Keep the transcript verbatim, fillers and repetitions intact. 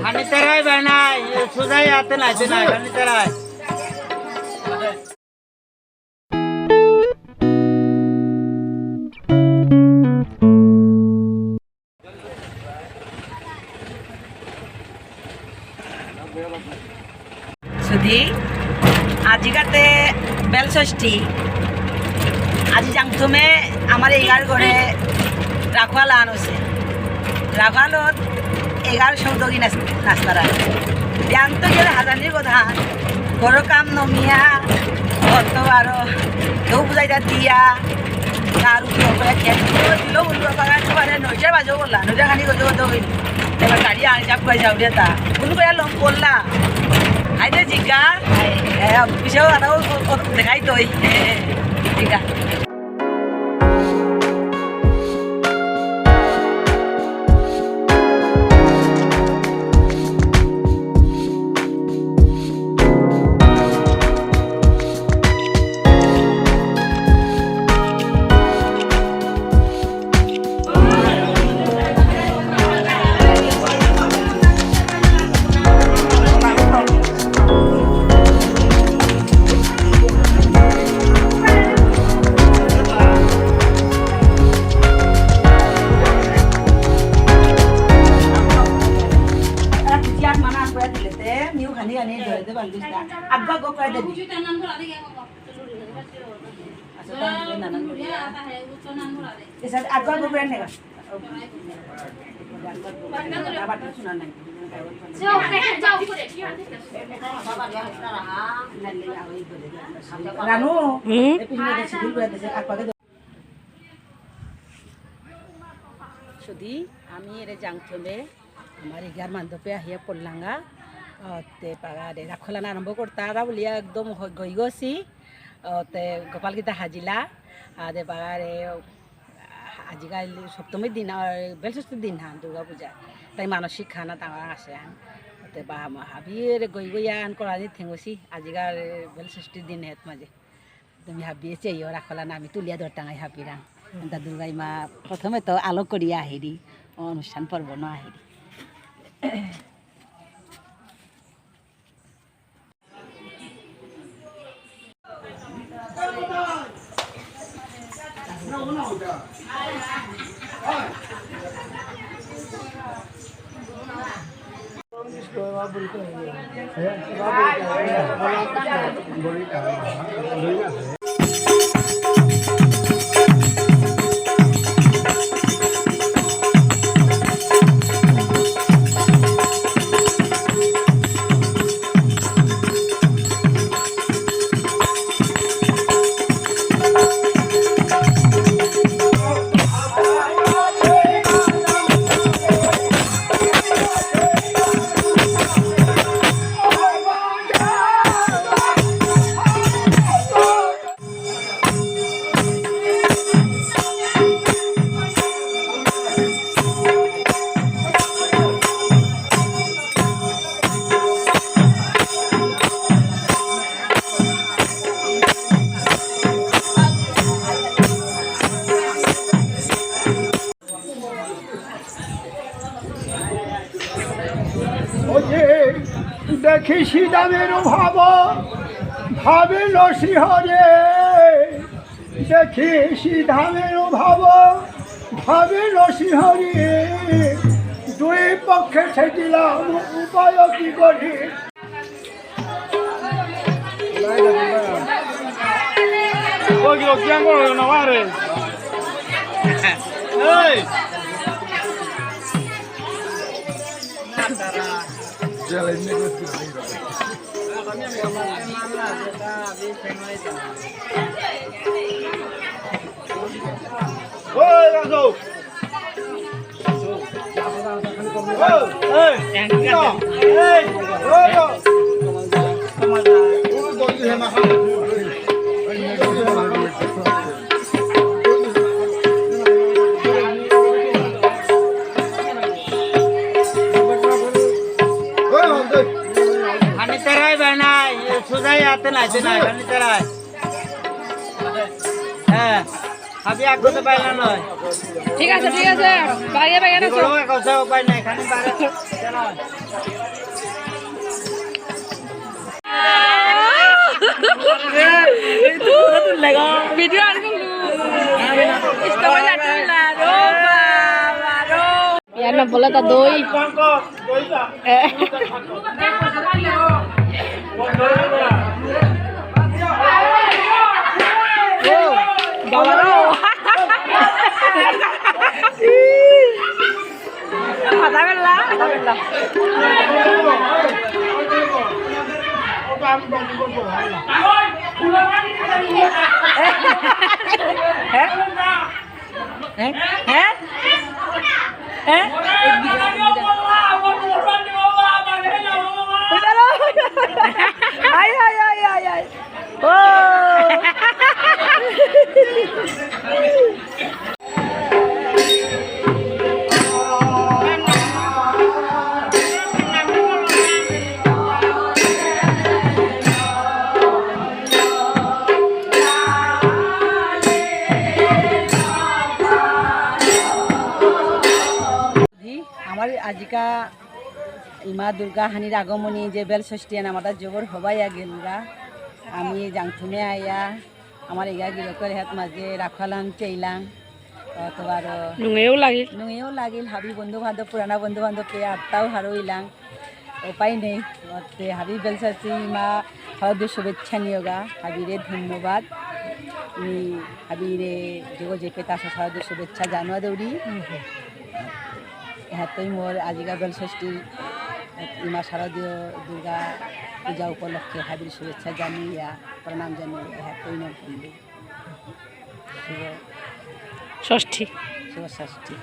খানি তারাই বানাই, সুজাই আতে নাই, নাই, খানি তারাই। সুধি, আজিকাতে বেলষষ্ঠী, আজি জাংতুমে আমার এগার ঘরে রাখোয়াল আন আছে। রাখোয়ালত এগার সৌদগি নাচ-, নাচতারা। জানতো গেলে হাজানির কথা, ঘর কাম নমিয়া, ঘর তো আরো কেউ বুঝাইতা দিয়া, তার উপরে করে খেত দিল, উল্লু বাগান করে নইটা বাজো বললা, নইটা খানি গজো গজো হইল। এবার গাড়ি আন, চাপ করে যাও রে তা। কোন করে লম করলা? আইতে জিগা, হ্যাঁ, পিছেও আরো ও, ও, দেখাই তো ওই। জিগা। রানু, হুম? সুধি, আমি এরে জাংথমে, আমার ইগার মান্দপে আহিয়া পড়লাঙ্গা, তে পাগারে রাখলান আরম্ভ করতারা বুলিয়া একদম হ-, গই গছি, তে গোপাল গীতা হাজিলা, আদে পাগারে আজিকাল সপ্তমীর দিন, আর বেলষষ্ঠীর দিন হান দুর্গা পূজা। তাই মানসিক খানা তামার আছে হান। তে বা মা হাবিয়ে রে গই গই আন করা দি থেঙ্গসি। আজিকাল বেলষষ্ঠীর দিন হেত মাঝে। তুমি হাবিয়ে চেয়েও রাখলা না, আমি তুলিয়া ধরতাঙাই হাবিরাং। তা দুর্গাই মা প্রথমে তো আলো করিয়া আহিরি, অনুষ্ঠান পর্ব না আহিরি। ওরে, দেখি শ্রীরামের ভাব, ভাবিল শ্রীহরে। দেখি শ্রীরামের ভাব, ভাবিল শ্রীহরে। দুই পক্ষে ঠেকিলাম উপায় কি করি। Oye, lo que hago, no vale. ¡Ey! ¡Ey, gato! খানি তারাই বানাই, সুজাই আতে নাই, আতে নাই, খানি তারাই। হ্যাঁ। হাবি আগতে পাইলা নয়। ঠিক আছে, ঠিক আছে। বাইরে বাইরে আসো। এগুলো এক কথা উপায় নাই, খালি বাইরে। চলো। ভিডিও আর করলু। ইস্তবা জাতুলা, রো বাবা, রো। ইয়ার নাম বলে তা দই। এ। ও, বাবা রে। ফাটা বেলা। হ্যাঁ? হ্যাঁ? হ্যাঁ? হ্যাঁ? আয়, আয়, আয়, আয়, আয়। ও। আমার আজিকা ইমা দুর্গা হানির আগমনী যে বেল ষষ্ঠী আন আমার জবর হবাইয়া গেলগা। আমি জাংথুমে আয়া, আমার এগা গিরকর হেত মাঝে রাখালাং চেইলাং। অথবা আরো নুঙেও লাগিল। নুঙেও লাগিল, হাবি বন্ধু বান্ধব, পুরানা বন্ধু বান্ধব পেয়ে আত্মাও হারইলাং। উপায় নেই। অতে হাবি বেলসাসি ইমা শারদীয় শুভেচ্ছা নিয়োগা, হাবিরে ধন্যবাদ। মি হাবিরে যোগ যে পেতা শারদীয় শুভেচ্ছা জানুয়া দৌড়ি। এহাতই মোর আজিকা বেলষষ্ঠীর ইমা শারদীয় দুর্গা পূজা উপলক্ষে হাবির শুভেচ্ছা জানিয়া, প্রণাম জানিয়া এহাতই মোর বন্ধু। শুভ ষষ্ঠী। শুভ ষষ্ঠী।